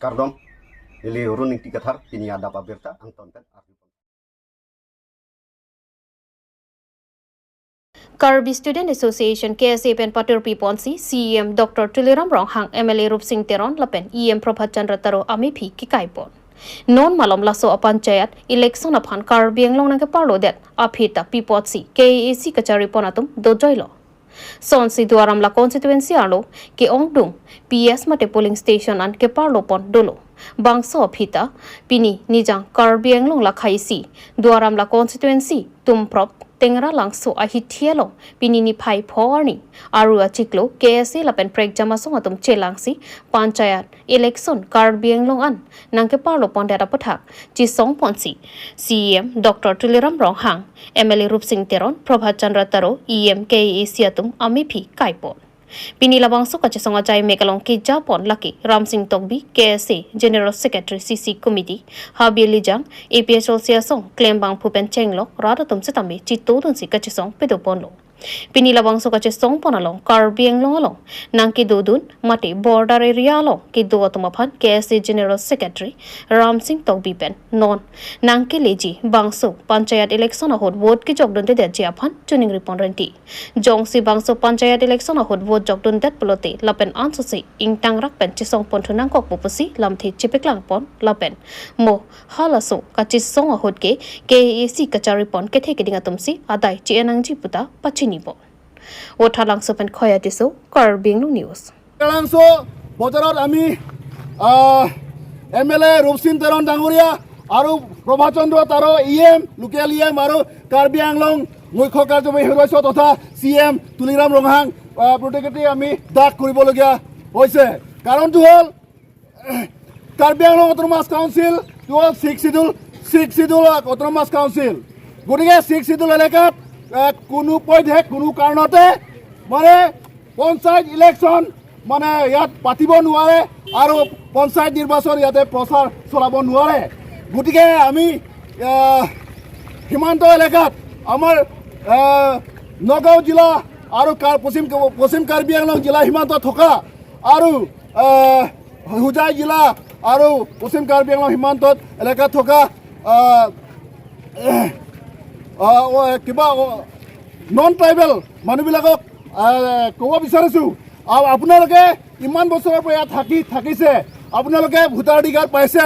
Kardom ili runing tikathar pini adap aberta angton pen. Karbi Student Association KSA pen Patur P Ponsi CEM Dr. Tuliram Ronghang MLA Rup Singh Teron lapen EM Prabhat Chandra Taro ami phi ki kaipon. Non malom laso panchayat election aphan Karbi Anglong nangke parlo det aphita P Ponsi KAC kachari ponatum dojoilo. Sonsi Duaram la constituency alo ke ongdung PS mate polling station an ke parlo pon dolo. Bangso phita pini nijang Karbi Anglong la khaisi Duaram la constituency tumprop Tengra langso ahi thielo pini ni phai phorni aru achiklo KSA lapen prek jama songatum chelangsi panchayat election Karbi Anglong an nangke parlo pondera pathak chi song ponsi CM Dr. Tuliram Ronghang MLA Rup Singh Teron Prabhat Chandra Taro EM KAC atum ami phi kaipon. Pini labangso kache songa jai mekalong ki japon laki Ram Singh Tokbi KSA General Secretary CC Committee Habi Lijang APSL Siasong Klembang Phupen Chenglo Radatum Sitami Chitodun si kache song pedopon lo. Pini labangso kache song ponalong Karbi Anglong along nangki dodun mate border area along ki do atumaphan KSA General Secretary Ram Singh Tokbi pen non nangki leji bangso panchayat election ahot vote ki jogdun te det aphan tuning ripon renti jongsi bangso panchayat election ahot vote jogdun det polote lapen ansosi ingtang rak pen chisong pon thunang kok pupusi lamthi chipiklang pon lapen mo halaso kachi song ahot ke KAC kachari pon ke the ke dinga tumsi adai chi enang ji puta pachini bo othalang sopen khoya tiso Karbi Anglong news. Langso বজাৰত আমি M L A Rupsing Teron ডাঙৰীয়া আৰু প্ৰভাচন্দ্ৰ তাৰো E M local E M আৰু কাৰ্বি আংলং মুখ্য কাৰ্যবাহী সদস্য তথা চি এম তুলিৰাম ৰংহাং প্ৰত্যেকটি আমি ডাক কৰিবলগীয়া হৈছে। কাৰণটো হ'ল কাৰ্বি আংলং অট'নমাছ কাউন্সিল হ'ল six schedule autonomous council. গতিকে ছিক্স চিডিউল এলেকাত কোনো পধ্যে কোনো কাৰণতে মানে পঞ্চায়ত ইলেকশ্যন মানে ইয়াত পাতিব নোৱাৰে আৰু পঞ্চায়ত নিৰ্বাচন ইয়াতে প্ৰচাৰ চলাব নোৱাৰে। গতিকে আমি সীমান্ত এলেকাত আমাৰ নগাঁও জিলা আৰু পশ্চিম কাৰ্বি আংলং জিলা সীমান্তত থকা আৰু হোজাই জিলা আৰু পশ্চিম কাৰ্বি আংলং সীমান্তত এলেকাত থকা কিবা নন ট্ৰাইবেল মানুহবিলাকক ক'ব বিচাৰিছোঁ আৰু আপোনালোকে ইমান বছৰৰ পৰা ইয়াত থাকিছে, আপোনালোকে ভোটাধিকাৰ পাইছে,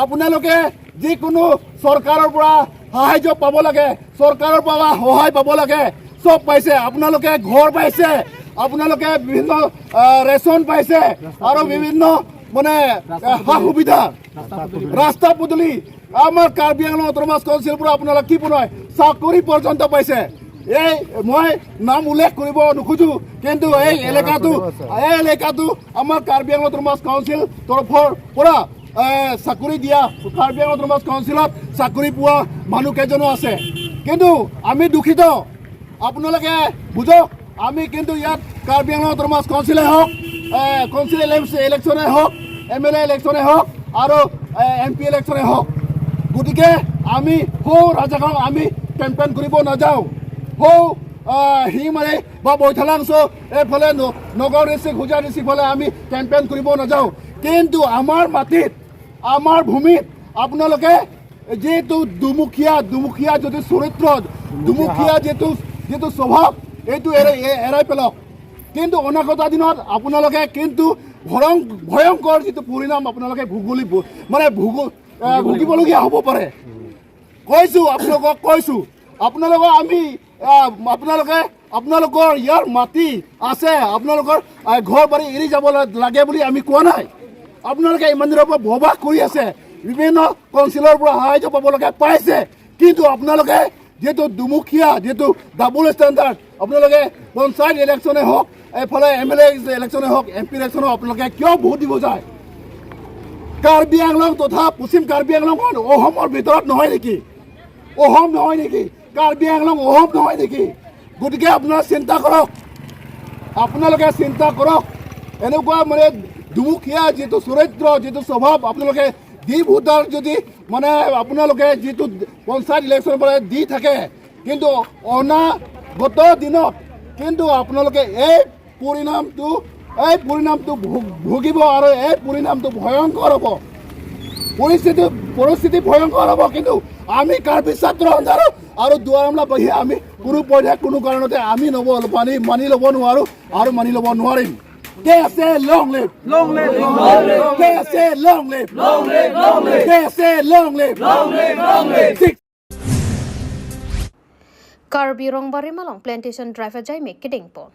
আপোনালোকে যিকোনো চৰকাৰৰ পৰা সাহাৰ্য পাব লাগে, চৰকাৰৰ পৰা সহায় পাব লাগে, চব পাইছে। আপোনালোকে ঘৰ পাইছে, আপোনালোকে বিভিন্ন ৰেচন পাইছে আৰু বিভিন্ন মানে সা সুবিধা, ৰাস্তা পদূলি, আমাৰ কাৰ্বি আংলং অট'নমাছ কাউন্সিলৰ পৰা আপোনালোকে কি বনায় চাকৰি পৰ্যন্ত পাইছে। এই মই নাম উল্লেখ কৰিব নোখোজো, কিন্তু এই এলেকাটো আমাৰ কাৰ্বি আংলং অট'নমাছ কাউন্সিল তৰফৰ পৰা চাকৰি দিয়া, কাৰ্বি আংলং অট'নমাছ কাউন্সিলত চাকৰি পোৱা মানুহ কেইজনো আছে। কিন্তু আমি দুখিত, আপোনালোকে বুজক, আমি কিন্তু ইয়াত কাৰ্বি আংলং অট'নমাছ কাউন্সিলে হওক, কাউন্সিল ইলেকশ্যনে হওক, এম এল এ ইলেকশ্যনে হওক আৰু এম পি ইলেকশ্যনে হওক, গতিকে আমি সৌ ৰাজাগাঁও আমি কেম্পেইন কৰিব নাযাওঁ। সৌ শিঙিমাৰী বা বৈঠালাংছ এইফালে নগাঁও ডিষ্ট্ৰিক্ট, হোজাই ডিষ্ট্ৰিক্ট ফালে আমি কেম্পেইন কৰিব নাযাওঁ। কিন্তু আমাৰ মাটিত, আমাৰ ভূমিত আপোনালোকে যিটো দুমুখীয়া যিটো চৰিত্ৰ, দুমুখীয়া যিটো স্বভাৱ, এইটো এৰাই পেলাওক। কিন্তু অনাগত দিনত আপোনালোকে কিন্তু ভয়ংকৰ যিটো পৰিণাম আপোনালোকে ভুগলি মানে ভুগিবলগীয়া হ'ব পাৰে। কৈছোঁ আপোনালোকক, কৈছোঁ আপোনালোকক আমি আপোনালোকে আপোনালোকৰ ইয়াৰ মাটি আছে, আপোনালোকৰ ঘৰ বাৰী এৰি যাব লাগে বুলি আমি কোৱা নাই। আপোনালোকে ইমান দিনৰ পৰা বসবাস কৰি আছে, বিভিন্ন কাউন্সিলৰ পৰা সাহায্য পাব লগা পাইছে, কিন্তু আপোনালোকে যিহেতু দুমুখীয়া, যিহেতু ডাবল ষ্টেণ্ডাৰ্ড, আপোনালোকে পঞ্চায়ত ইলেকশ্যনে হওক, এইফালে এম এল এ ইলেকশ্যনে হওক, এম পি ইলেকশ্যনে হওক, আপোনালোকে কিয় ভোট দিব যায়? কাৰ্বি আংলং তথা পশ্চিম কাৰ্বি আংলংখন অসমৰ ভিতৰত নহয় নেকি? অসম নহয় নেকি? কাৰ্বি আংলং অসম নহয় নেকি? গতিকে আপোনাৰ চিন্তা কৰক, আপোনালোকে চিন্তা কৰক। এনেকুৱা মানে দুমুখীয়া যিটো চৰিত্ৰ, যিটো স্বভাৱ আপোনালোকে দি ভোটাৰ যদি মানে আপোনালোকে যিটো পঞ্চায়ত ইলেকশ্যনৰ পৰা দি থাকে, কিন্তু অনাগত দিনত কিন্তু আপোনালোকে এই পৰিণামটো এই পৰিণামটো ভুগিব আৰু এই পৰিণামটো ভয়ংকৰ হ'ব। পৰিস্থিতি ভয়ংকৰ হ'ব। কিন্তু আমি কাৰ্বি ছাত্ৰ সন্থাৰ আৰু দুৱাৰমলাবাসী আমি কোনো পৰ্যায় কোনো কাৰণতে আমি ল'ব মানি ল'ব নোৱাৰোঁ আৰু মানি ল'ব নোৱাৰিম। KSA long live! Long live! Long live! KSA long live! Long live! Long live! KSA long live! Long live! Long live! Six. Karbi Rongbari malong plantation drive jai me kedeng pon.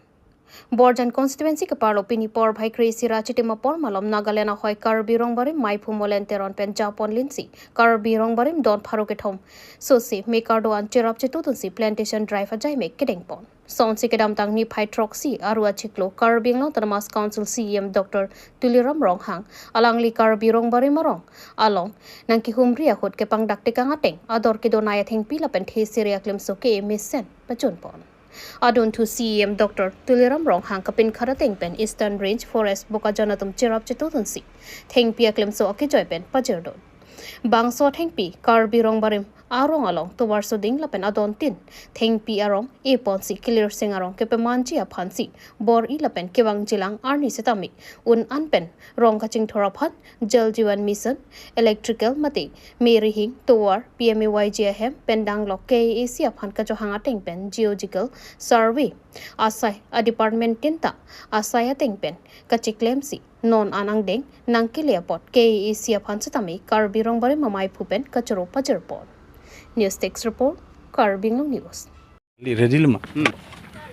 Borjan constituency ke parlo pini por bhai krisi rachitima por malom Nagaland hoi Karbi Rongbari Maiphu Molen Teron pen Japon linsi Karbi Rongbari don pharoke thom sosi mekardo an cherap chetutun si plantation drive jai me kedeng pon. Sonsi kedam tang ni phai troxy aru achiklo Karbi Anglong Autonomous Council CEM Dr. Tuliram Ronghang alangli Karbi Rongbari marong along nangki humri ahot ke pangdak tekang ateng ador ke donaya thengpi lapen the siria klemso ke misen pachun pon. Adon to CEM Dr. Tuliram Ronghang kapin kharateng pen Eastern Range Forest Bokajanatum cherap chetutun si thengpi aklemso akijoy pen pajerdon. Bangso thengpi Karbi Rongbarim arong along towarso ding lapen adon tin thengpi arong e ponsi clear sing arong kepe manji a phansi bor i lapen kewang jilang arni setami un anpen rong kaching thora phan Jal Jeevan Mission electrical mate meri hing towar PMAYG hem pendang lok KAC a phan ka johanga teng pen geological survey asai a department tinta asai a teng pen kachiklem si non anang deng nangkile pot KAC a phan setami Karbi Rongbari mamai phupen kachro pajar pon. News Text Report, Karbi Anglong News. Ready luma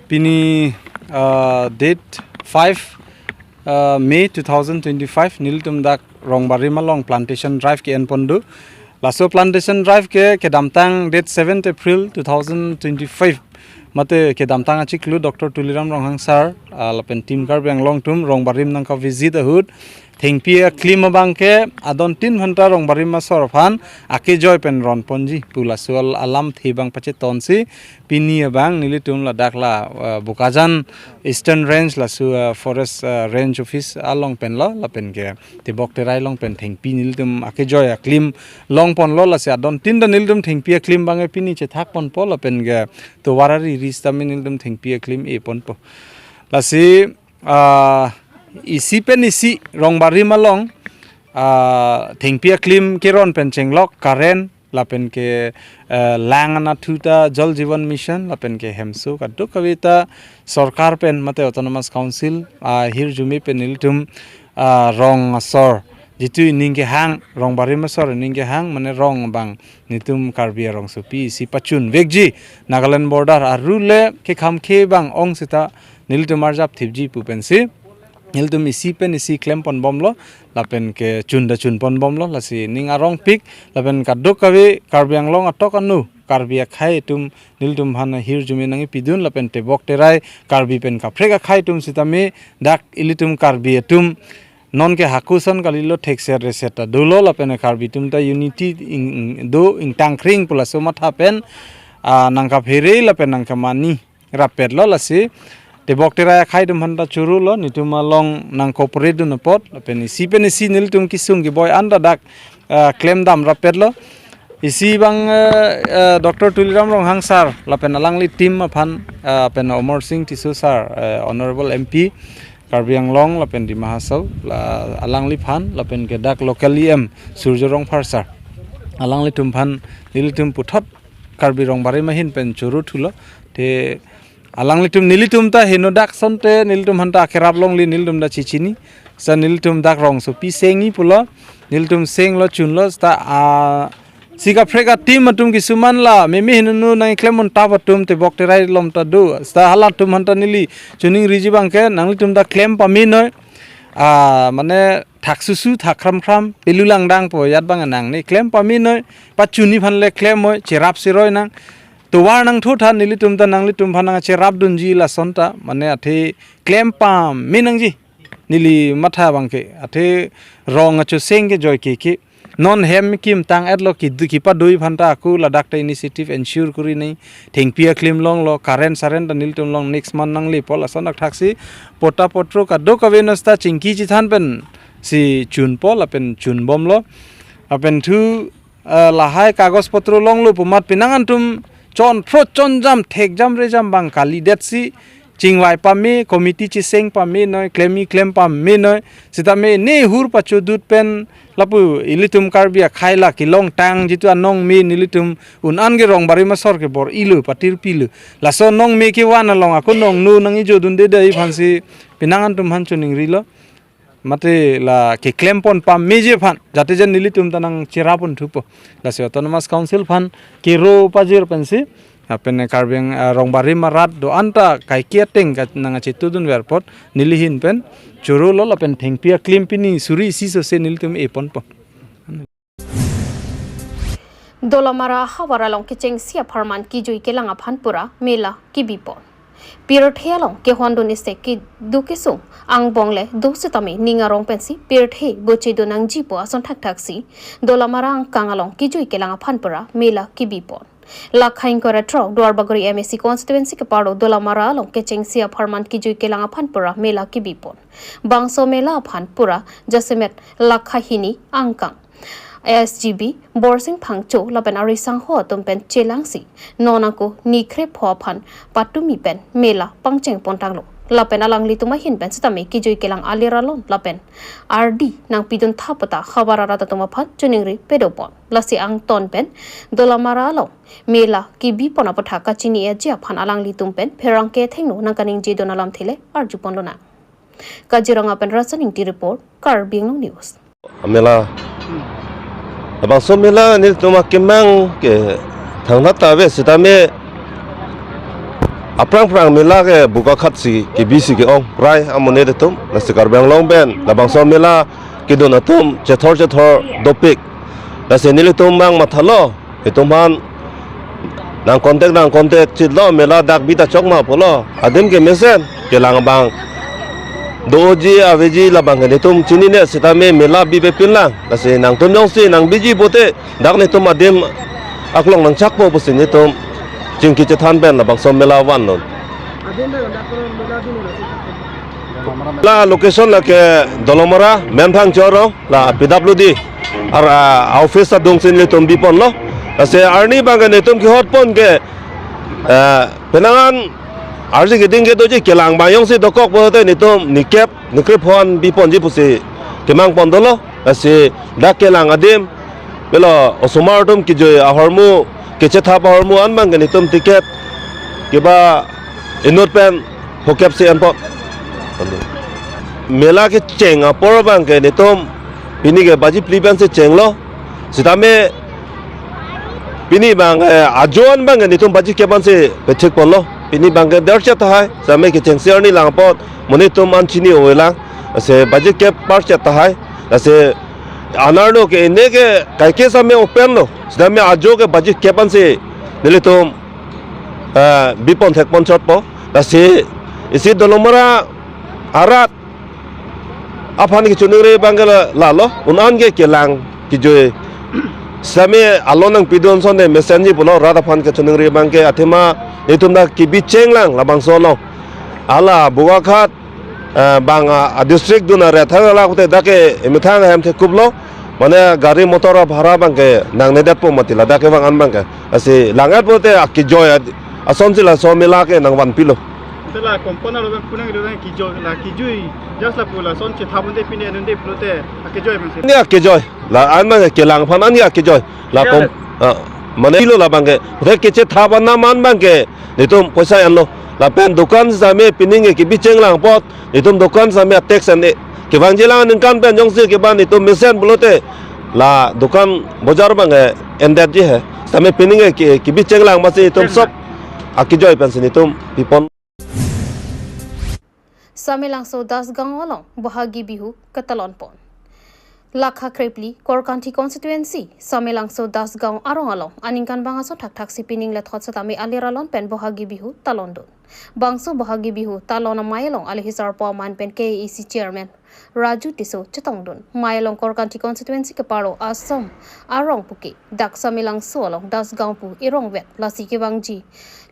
pini date 5 May 2025 niltum dak Rongbari malong plantation drive ke enpondu laso plantation drive ke damtang date 7 April 2025 mate ke damtang achiklu Dr. Tuliram Ronghang sir lapen team Karbi Anglong tum Rongbarim nangka visit ahud thengpia klima bangke adon 3 ঘন্টা Rongbari ma sorfan ake joy pen ron ponji pula sual alam thebang pache tonsi pini bang nili tum la dakla Bokajan Eastern Range la su forest range office along pen lo la pen ke tibok terai long pen thengpi nili tum ake joy klim long pon lo la se adon tin da nili tum thengpia klim bange pini che thak pon po la pen ke to warari rista mi nili tum thengpia klim e pon po la si isi pen isi Rongbari malong thengpia klim keron pen chenglok karen lapen ke langana thuta Jal Jeevan Mission lapen ke hemsu kaddu kavita sarkar pen mate autonomous council hir jumi pen niltum rong asor jitu ningke hang Rongbari masor ningke hang mane rong bang nitum Karbi rong supi si pachun vekji Nagaland border arule ke khamkhe bang ong sita niltum arjap thipji pupensi niltum isi pen isi klem pon bomlo lapen ke chunda chun pon bomlo lasi ning arong pik lapen kaduk kavi Karbi Anglong atok anu Karbi khai tum niltum han hir jumi nangi pidun lapen tebok terai Karbi pen kaprega khai tum sitami dak ilitum Karbi tum non ke hakusan kalilo thekser reseta dulo lapen Karbi tum ta unity do ing tangkring pula soma thapen nangka phere lapen nangka mani rapet lo lasi tebok terai khai dum handa churu lo nitum long nang cooperate dun pot lapen isi pen isi niltum kisung ki boy anda dak claim dam rapet lo isi bang Dr. Tuliram Ronghang sir lapen alangli team aphan pen Omar Singh Tisu sir honorable MP Karbi Anglong lapen Dima Hasao la alangli phan lapen ke dak locally M Surjo Rongphar sir alangli tum phan niltum puthot Karbi Rongbari mahin pen churu thulo te alangli tum nilitum ta hino dak sonte nilitum hanta kerap long li nilitum da chichini sa nilitum dak rong so pi sengi pula nilitum seng lo chun lo sta a sika frega team atum kisuman la memi hinunu nang klemon tabatum te bok terai lom ta du sta hala tum hanta nili chuning riji bangke nangli tum da klem pami noi a mane thaksusu thakram khram pelulang dang po yat bang nang ni klem pami noi pa chuni phanle klem moi cherap siroi nang to war nang thu tha nili tum ta nangli tum phanang cherap dun ji la sonta mane athe klem pam minang ji nili matha bangke athe rong achu seng ke joy ke non hem kim tang etlo ki kipa dui phanta aku ladak ta initiative ensure kuri nei thengpia klim long lo current saren ta niltum long next month nangli pol asonak thaksi pota potro ka do kavenasta chingki chi than pen si chun pol apen chun bom lo apen thu lahai kagos potro long lo pumat pinangan tum chon pro chon jam thek jam re jam bang kali det si chingwai pami committee chi seng pami noi claim claim pami noi sitame ne hur pachu dut pen lapu ilitum karbia khaila kilong tang jitu anong mi nilitum un an ge rong bari ma sor ke bor ilu patir pilu la so nong mi ki wan along ako nong nu nang ijo dun de dai phansi pinangan tum han chuning rilo mate la ke claim pon pam meje phan jate jen nilitum tanang cherapon thupo la se autonomous council phan ke ro pajir pensi apene karbeng rongbari marat do anta kai kiateng ka nanga chitudun airport nilihin pen churu lo lapen thengpia claim pini suri siso se nilitum epon pon Dolamara hawaralong kicheng sia pharman ki jui kelanga phanpura mela ki bipon pirthe along ke hondon se ki dukesung ang bongle dose tami ninga rong pensi pirthe boche do nang jipo ason thak thak si Dolamara ang kangalong ki jui kelanga phanpura mela ki bipon Lakhaing kora truck Duarbagari MAC constituency ke paro Dolamara along ke chengsia pharman ki jui kelanga phanpura mela ki bipon bangso mela phanpura jasemet lakhahini angkang SGB borsing phangcho lapen arisang ho tumpen chelangsi nonako nikhre pho phan patumi pen mela pangcheng pontanglo lapen alang lituma hin pen sitame kijoi kelang aliralon lapen RD nang pidun thapata khabarara tuma phan chuningri pedopon lasi ang ton pen Dolamara along mela ki bipona pathaka chini e jia phan alang litum pen pherang ke thengno nangkaning je donalam thele arjupon lona Kaziranga pen rasaning ti report Karbi News mela abang so mela ni tuma kemang ke thangna ta ve sitame aprang prang mela ke buka khat si ke bisi ke ong prai amone de tum na se karbang long ben labang so mela ke don atum chethor chethor dopik la se nile tum mang mathalo ke tum han nang contact chit lo mela dak bita chokma polo adem ke mesen ke lang bang doji aveji labang ke tum chini ne sitame mela bi be pinlang la se nang tum yong si nang biji bote dak ne tum adem aklong nang chakpo bo sin ne tum jingki che than ben labang som mela wan non la location la ke Dolomara memphang choro la PWD ar office adung sin le tum bi pon lo la se arni bang ne tum ki hot pon ke penangan arji ke ding ke doji kelang ba yong si dokok bo te ni tum ni kep ni krip hon bi pon ji pusi kemang pon dolo la se dak kelang adim belo osomar tum ki joy ahormu keche tha ahormu an bang ni tum ticket ke ba inot pen hokep si an pon mela ke cheng a por bang ke ni tum pini ke baji pli pen se cheng lo sitame pini bang ajon bang ni tum baji ke ban se pechek pon lo pini bang ke der cha hai same ke cheng siar ni lang pot mone tum an chini oela se baji ke par cha hai se anarno ke ne ke kai ke same open lo sitame ajo ke baji ke ban se nile tum bipon thek pon chot po se isi Dolomara arat aphan ke chunure bangla la lo unan ke kelang ki joy same alonang pidon sonde mesenji bulo rada phan ke chunure bangke athema netum da ki bi chenglang labang solo ala buwakhat bang district duna re thangla kote dake emthang hem the kublo mane gari motor bhara bangke nang ne dat po matila dake bang an bangke ase langat bote ki joy asonjila somila ke nang wan pilo la kompona lo punang lo ki jo la ki jui just la pula son che thabun de pine anun de plote ke joy man se ne ke joy la an man ke lang phan an ya ke joy la kom mane lo la bang ke re ke che thaban na man bang ke ne tum paisa an lo la pen dukan same pining ke bi cheng lang pot ne tum dukan same tax an ke bang jelang an kan pen jong se ke ban ne tum mesen blote la dukan bajar bang ke endat ji hai same pining ke bi cheng lang ma se tum sob a ke joy pen se ne tum pipon Samelangso Dasgaon along Bohagi Bihu Katalon pon Lakha Krepli Korkanthi constituency Samelangso Dasgaon arong along aningkan bangaso thak thak sipining le thotsa tami aliralon pen Bohagi Bihu talon dun Bangso Bohagi Bihu talon mayalong alihisar po man pen KEC chairman Raju Tiso Chetongdun Mayalong Korkanthi constituency ke paro Assam arong puki dak Samelangso along Dasgaon pu irong wet lasi kewangji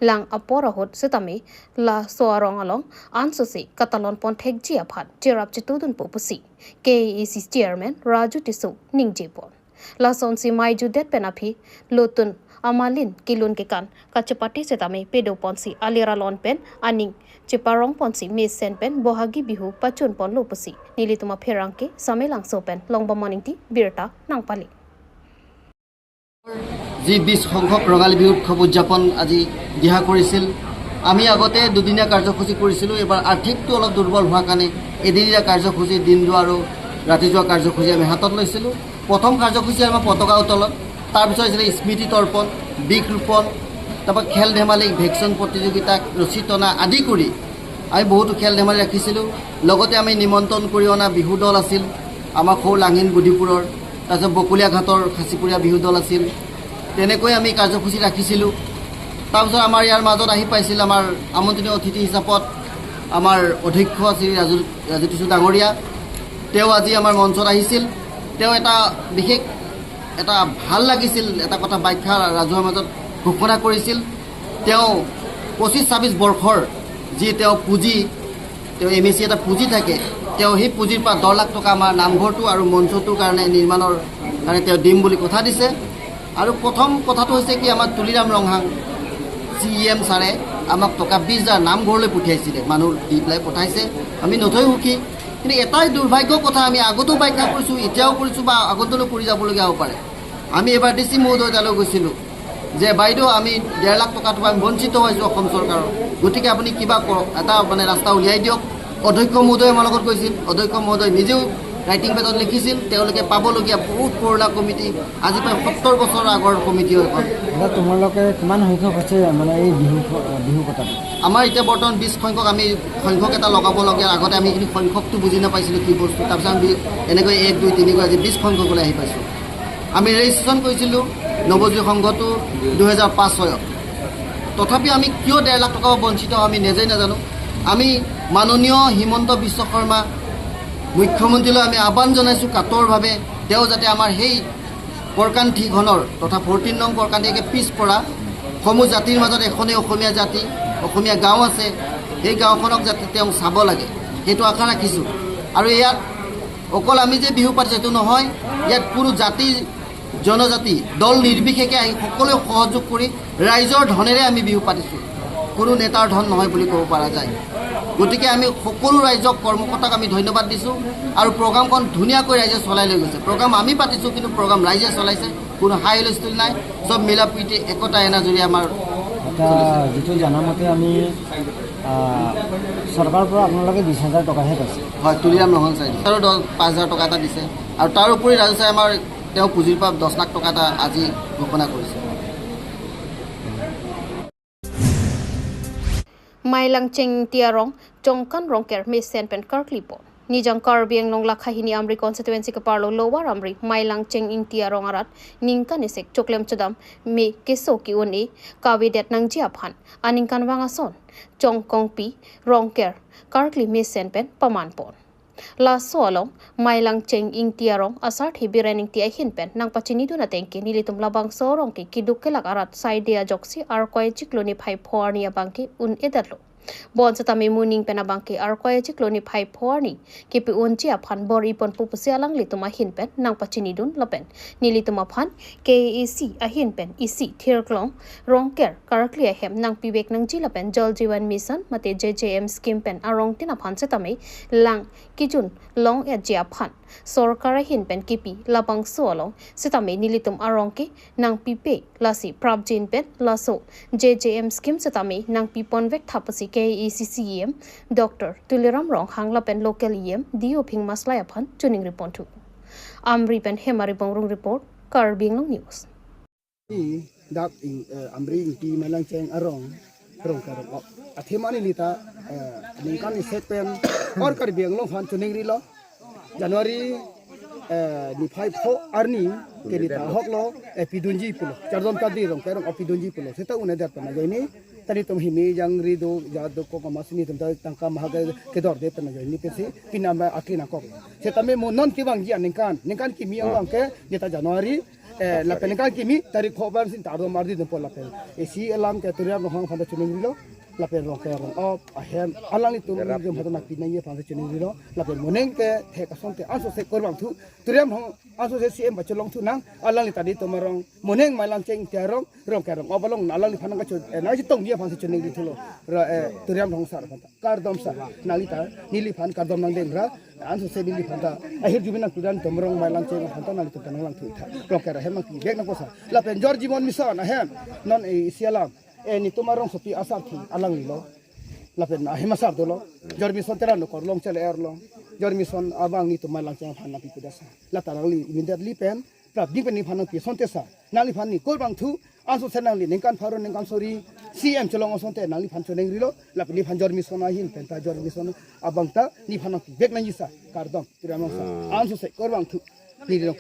lang apora hot setami la soarong along ansosi katalon pon thekji aphat cherap chitudun pu pusi KEC chairman Raju Tiso ningjepon la sonsi maiju det penaphi lotun amalin kilun ke kan kachapati setame pedo ponsi alira lon pen aning chiparong ponsi mesen pen bohagi bihu pachun pon lopusi nilituma pherangke samelang sopen longba morning ti birta nangpali যি 20 সংখ্যক ৰঙালী বিহু উৎসৱ উদযাপন আজি দিহা কৰিছিল। আমি আগতে দুদিনীয়া কাৰ্যসূচী কৰিছিলোঁ, এবাৰ আৰ্থিকটো অলপ দুৰ্বল হোৱাৰ কাৰণে এদিনীয়া কাৰ্যসূচী দিন যোৱা আৰু ৰাতি যোৱা কাৰ্যসূচী আমি হাতত লৈছিলোঁ। প্ৰথম কাৰ্যসূচী আমাৰ পতাকা উত্তোলন, তাৰপিছত আছিলে স্মৃতি তৰ্পণ, বিষ ৰোপণ, তাৰপৰা খেল ধেমালি, ভেকচন প্ৰতিযোগিতা, ৰছী টনা আদি কৰি আমি বহুতো খেল ধেমালি ৰাখিছিলোঁ। লগতে আমি নিমন্ত্ৰণ কৰি অনা বিহু দল আছিল আমাৰ সৌ লাঙিন বুধিপুৰৰ, তাৰপিছত বকুলীয়া ঘাটৰ খাচীপুৰীয়া বিহু দল আছিল। তেনেকৈ আমি কাৰ্যসূচী ৰাখিছিলোঁ। তাৰপিছত আমাৰ ইয়াৰ মাজত আহি পাইছিল আমাৰ আমন্ত্ৰণীয় অতিথি হিচাপত আমাৰ অধ্যক্ষ শ্ৰী ৰাজু টিচু ডাঙৰীয়া, তেওঁ আজি আমাৰ মঞ্চত আহিছিল। তেওঁ এটা বিশেষ এটা ভাল লাগিছিল এটা কথা ব্যাখ্যা ৰাজহুৱাৰ মাজত ঘোষণা কৰিছিল। তেওঁ 25-26 বৰ্ষৰ যি তেওঁ পুঁজি, তেওঁ এম এ চি এটা পুঁজি থাকে, তেওঁ সেই পুঁজিৰ পৰা 10 লাখ টকা আমাৰ নামঘৰটো আৰু মঞ্চটোৰ কাৰণে নিৰ্মাণৰ কাৰণে তেওঁ দিম বুলি কথা দিছে। আৰু প্ৰথম কথাটো হৈছে কি, আমাৰ Tuliram Ronghang C E M ছাৰে আমাক টকা 20 হাজাৰ নামঘৰলৈ পঠিয়াইছিলে, মানুহ দি পেলাই পঠাইছে। আমি নথৈ সুখী, কিন্তু এটাই দুৰ্ভাগ্য কথা, আমি আগতেও ব্যাখ্যা কৰিছোঁ, এতিয়াও কৰিছোঁ বা আগতেও কৰি যাবলগীয়া হ'ব পাৰে। আমি এবাৰ ডি চি মহোদয় তালৈ গৈছিলোঁ যে বাইদেউ আমি 1.5 লাখ টকাটো আমি বঞ্চিত হৈছোঁ অসম চৰকাৰৰ, গতিকে আপুনি কিবা কৰক, এটা মানে ৰাস্তা উলিয়াই দিয়ক। অধ্যক্ষ মহোদয় আমাৰ লগত গৈছিল, অধ্যক্ষ মহোদয় নিজেও ৰাইটিং পেডত লিখিছিল। তেওঁলোকে পাবলগীয়া বহুত পুৰণা কমিটি, আজি প্ৰায় 70 বছৰৰ আগৰ কমিটি এখন। তোমালোকে কিমান সংখ্যক হৈছে মানে এই বিহু কথাটো? আমাৰ এতিয়া বৰ্তমান 20 সংখ্যক আমি সংখ্যক এটা লগাবলগীয়া, আগতে আমি এইখিনি সংখ্যকটো বুজি নাপাইছিলোঁ কি বস্তু, তাৰপিছত আমি এনেকৈ 1 2 3 কৰি আজি 20 সংখ্যকলৈ আহি পাইছোঁ। আমি ৰেজিষ্ট্ৰেশ্যন কৰিছিলোঁ নৱজ্যোতি সংঘটো 2005-6ত, তথাপি আমি কিয় 1.5 লাখ টকা বঞ্চিত আমি নিজেই নাজানো। আমি মাননীয় হিমন্ত বিশ্ব শৰ্মা মুখ্যমন্ত্ৰীলৈ আমি আহ্বান জনাইছোঁ কাতৰভাৱে, তেওঁ যাতে আমাৰ সেই কৰকান্থিখনৰ তথা 14 নং কৰকান্থিকে পিছপৰা সমূহ জাতিৰ মাজত এখনেই অসমীয়া জাতি, অসমীয়া গাঁও আছে, সেই গাঁওখনক যাতে তেওঁ চাব লাগে, সেইটো আশা ৰাখিছোঁ। আৰু ইয়াত অকল আমি যে বিহু পাতিছোঁ সেইটো নহয়, ইয়াত কোনো জাতি জনজাতি দল নিৰ্বিশেষে আহি সকলোৱে সহযোগ কৰি ৰাইজৰ ধনেৰে আমি বিহু পাতিছোঁ, কোনো নেতাৰ ধন নহয় বুলি ক'ব পৰা যায়। গতিকে আমি সকলো ৰাইজক, কৰ্মকৰ্তাক আমি ধন্যবাদ দিছোঁ। আৰু প্ৰগ্ৰামখন ধুনীয়াকৈ ৰাইজে চলাই লৈ গৈছে। প্ৰগ্ৰাম আমি পাতিছোঁ, কিন্তু প্ৰগ্ৰাম ৰাইজে চলাইছে, কোনো হাই হুলস্থুল নাই, চব মিলা প্ৰীতি একতা এনাজৰী আমাৰ। যিটো জনামতে আমি চৰকাৰৰ পৰা আপোনালোকে 20 হাজাৰ টকাহে পাইছে? হয়, তুলিৰাম ৰহন চাই দিছে আৰু 5 হাজাৰ টকা এটা দিছে। আৰু তাৰ উপৰি ৰাজু চাই আমাৰ তেওঁ পুঁজিৰ পৰা 10 লাখ টকা এটা আজি ঘোষণা কৰিছে। Mailang cheng tiarong chongkan rongker mesen pen karklipo nijang karbiang long lakhahini amri constituency ke parlo lower amri mailang cheng ing tiarong arat ningkan isek choklem chodam me keso ki uni kawidet nangji aphan aningkan wangason chongkongpi rongker karkli mesen pen pamanpon la solong mailang cheng ing tiarong asar thibirening ti hin pen nang pachini duna tengki nilitum labang sorong ki kidukelak arat saidea joksi ar koi chikloni phai phorni abangki un edalo bon satami muning pen abangki ar koi chikloni phai phorni kipi unchi aphan bori pon pupusi alang lituma hin pen nang pachini dun lopen nilituma phan KEC ahin pen EC thirklong rongker karaklia hem nang pibek nang ji lapen Jal Jeevan Mission mate JJM scheme pen arong tin aphan satami lang kijun long e jia phan sarkar hin pen kipi labang solong sitame nilitum arong ki nang pipe lasi prabjin pen laso JJM scheme sitame nang pipon vek thapasi KECCM Dr. Tuliram Rong hangla pen local EM dio phing maslaya phan chuning report tu amri pen hemari bongrung report Karbi Anglong News. Dak ing amri ing ti malang cheng arong rong karong athemani nita ningkan set pen or Karbi Anglong phan chuning ri lo January ni 5 arni ke nita hok lo epidunji pulo chardom tadi rong karong epidunji pulo seta une dar pana jaini tani tum himi jang ri do ja do ko masini tum ta tangka mahaga ke dor de pana jaini pesi pina ma akina kok seta me monon ki bang ji ningkan ningkan ki mi ang ke nita January la peningkan ki mi tarik khobar sin tardo mardi dum pola pen esi alam ke turia rohang phanda chuning ri lo Lapen rong ke rong op ahem alang ni tum jom hata nak pinai ye phang se chuning ri lo lapen moneng te the ka son te anso se korbang thu turiam hong anso se cm ba cholong thu nang alang ni tadi tomarong moneng mailang cheng te rong rong ke rong obalong alang ni phanang ka chu na ji tong ye phang se chuning ri thulo ra turiam hong sar phang kardom sa nali ta nili phan kardom nang deng ra anso se nili phan ta ahir jubina kudan tomrong mailang cheng phang ta nali to tanang lang thu tha rong ke ra hem ki bek na ko sa lapen jor jibon mission ahem non e sialam e ni tomarong sopi asar thi alang ni lo lapen ahima sar dolo jor mission tera no korlong chele erlong jor mission abang ni tomai lang chang phan na pi pudasa la tarang li immediately pen prap ding pen ni phan pi sonte sa nali phan ni kol bang thu anso senang li nengkan pharo nengkan sori cm cholong osonte nali phan choneng rilo lapen ni phan jor mission ahin pen ta jor mission abang ta ni phan pi bek na yisa kardom tiramong sa anso se kol bang thu ni ro.